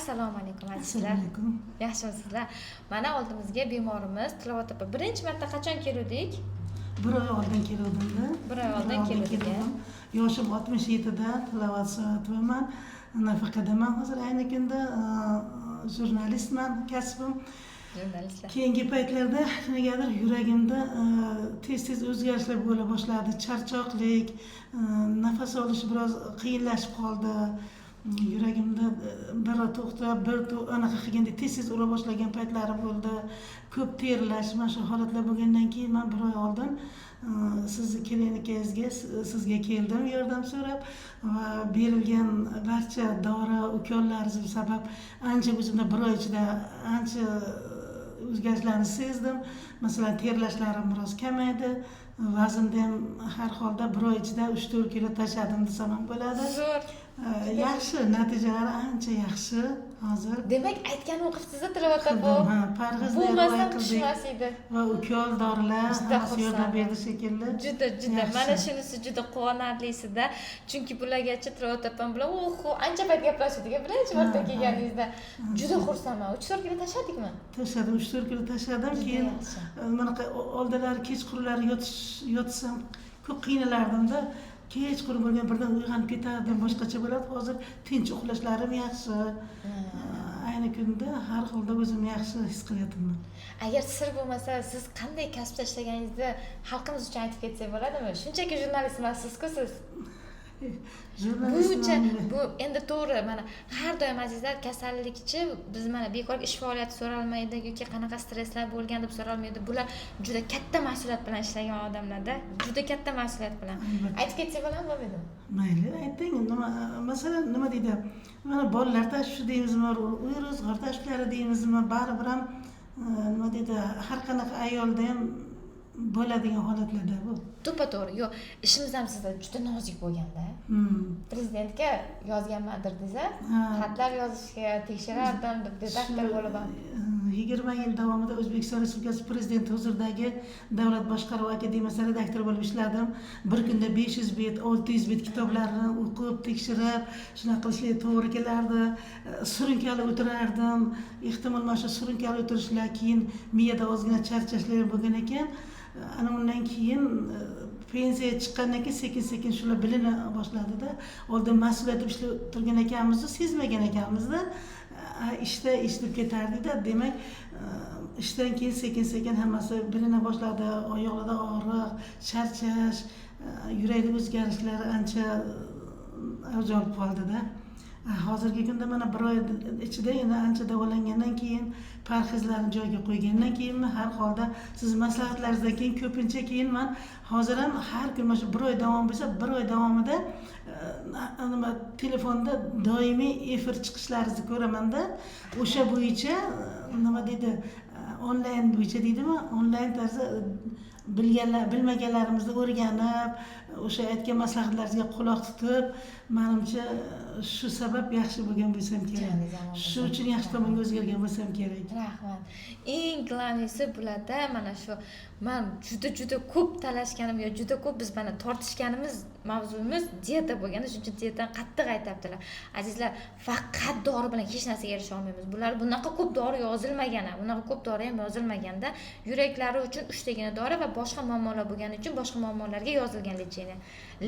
Assalomu alaykum, azizlar. Assalomu alaykum. Yaxshimisizlar? Mana oldimizga bemorimiz Tilovat opa. Birinchi marta qachon keluvdik? Bir oy oldin keluvdimda. Bir oy oldin keluvdik, Keluvdim. Yoshim 67da, Tilovat Soatovaman. Nafaqadaman hozir ayni kunda, jurnalistman kasbim. Jurnalistlar. Keyingi paytlarda negadir yuragimda tez tez o'zgarishlar bo'la boshladi. Charchoqlik, nafas olish biroz qiyinlashib qoldi. Yuragimda bir to'xtab, bir anaqa qilganda tez tez ura boshlagan paytlari bo'ldi. Ko'p terlash, mana shu holatlar bo'lgandan keyin man bir oy oldin sizni klinikangizga, sizga keldim yordam so'rab va berilgan barcha dori, ukollaringiz sabab ancha o'zimda bir oy ichida ancha o'zgarishlarni sezdim. Masalan, terlashlarim biroz kamaydi. Vaznda ham har holda bir oy ichida 3-4 kilo tashladim desam ham bo'ladi. Zo'r. Yaxshi, natijalari ancha yaxshi hozir. Demak, aytganimni qilibsiz, Tilovat opa. Qildim, ha, parhezda Bo'lmasam rioya qildik tushmas edi. Va ukol, dorilar Juda hammasi yordam xursandman. berdi shekilli. Juda, juda. Yaxshi. Mana shunisi juda quvonarlisida. Chunki bulargacha Tilovat opam bilan oho, ancha payt gaplashdik birinchi marta kelganingizda. Juda xursandman. 3-4 kilo tashladikmi? Tashladim, 3-4 kilo tashladim. Juda Keyin yaxshi. Bunaqa oldinlari kechqurunlari yotsam ko'p qiynalardimda. Kechqurun bo'lgan birdan uyg'onib ketardim, boshqacha bo'ladi. Hozir tinch uxlashlarim yaxshi. Ayni kunda har holda o'zimni yaxshi his qilyapman. Agar sir bo'lmasa, siz qanday kasbda ishlaganingizni xalqimiz uchun aytib ketsak bo'ladimi? Shunchaki jurnalist emassiz-ku siz. Jurnalist. Buncha bu endi to'g'ri, mana har doim, azizlar, kasallikchi biz mana bekorga ish faoliyati so'ralmaydi yoki qanaqa stresslar bo'lgan deb so'ralmaydi. Bular juda katta mas'uliyat bilan ishlagan odamlarda, juda katta mas'uliyat bilan. Albatta. Aytib ketsak bo'ladimi, bo'lmaydimi? Mayli, ayting. Nima, masalan, nima deydi, mana bolalar tashvishi deymizmi, uy ro'zg'or tashvishlari deymizmi, baribir ham nima deydi, har qanaqa ayolda ham bo'ladigan holatlarda bu. To'ppa to'g'ri. Yo'q, ishimiz ham sizda juda nozik bo'lganda. Prezidentga yozganman dedingiz a? Ha. Xatlar yozishga tekshirardim deb, redaktor bo'lib ham. 20 yil davomida O'zbekiston Respublikasi Prezidenti huzuridagi Davlat boshqaruvi akademiyasi redaktori bo'lib ishladim. Bir kunda 500 bet, 600 bet kitoblarni o'qib, tekshirib, shunaqa qilishga to'g'ri kelardi. Surunkali o'tirardim. Ehtimol, mana shu surunkali o'tirishlar keyin miyada ozgina charchashlar bo'lgan ekan. Ana undan keyin pensiyaga chiqqandan keyin sekin sekin shular bilina boshladida. Oldin mas'uliyat deb ishlab turgan ekanmizu, sezmagan ekanmizda. Ishda ish deb ketardikda. Demak, ishdan keyin sekin sekin hammasi bilina boshladi. Oyoqlarda og'riq, charchash, yurakda o'zgarishlar ancha avj olib qoldida. Hozirgi kunda mana bir oy ichida endi ancha davolangandan keyin, parhezlarni joyiga qo'ygandan keyinmi, har holda siz maslahatlaringizdan keyin ko'pincha keyin man hozir ham har kun, mana shu bir oy davom bo'lsa, bir oy davomida nima, telefonda doimiy efir chiqishlaringizni ko'ramanda, o'sha bo'yicha nima deydi, onlayn bo'yicha deydimi, onlayn tarzda bilganlar, bilmaganlarimizni o'rganib, o'sha aytgan maslahatlaringizga quloq tutib, manimcha, shu sabab yaxshi bo'lgan bo'lsam kerak. Joningiz omon Shu bo'lsin. uchun yaxshi tomonga o'zgargan bo'lsam kerak. Rahmat. Eng главный si bularda mana shu man juda juda ko'p talashganim yo juda ko'p biz mana tortishganimiz mavzuimiz dieta bo'lganda, shuning uchun dietani qattiq aytyaptilar. Azizlar, faqat dori bilan hech narsaga erisha olmaymiz. Bular bunaqa ko'p dori yozilmagan ham, bunaqa ko'p dori ham yozilmaganda, yuraklari uchun uchtagina dori va boshqa muammolar bo'lgani uchun boshqa muammolarga yozilgan лечение.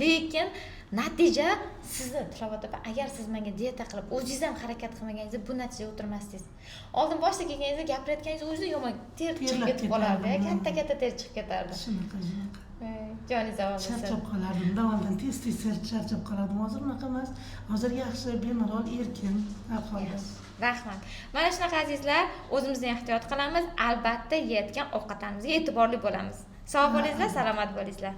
Lekin natija sizni, Tilovat opa, agar siz menga dieta qilib, o'zingiz ham harakat qilmaganingizda bu natijaga o'tirmasdingiz. Oldin boshida kelganingizda, gapirayotganingizda o'zida yomon ter chiqib Terlab ketib qolardi, ketardim. Katta katta ter chiqib ketardi. Shunaqa, shunaqa. Joningiz omon bo'lsin. Charchab qolardimda oldin, tez tez charchab qolardim. Hozir unaqa emas, hozir yaxshi, bemalol, erkin har holda. Rahmat. Mana shunaqa, azizlar, o'zimizni ehtiyot qilamiz, albatta yeyotgan ovqatlarimizga e'tiborli bo'lamiz. Sog' bo'linglar, salomat bo'linglar.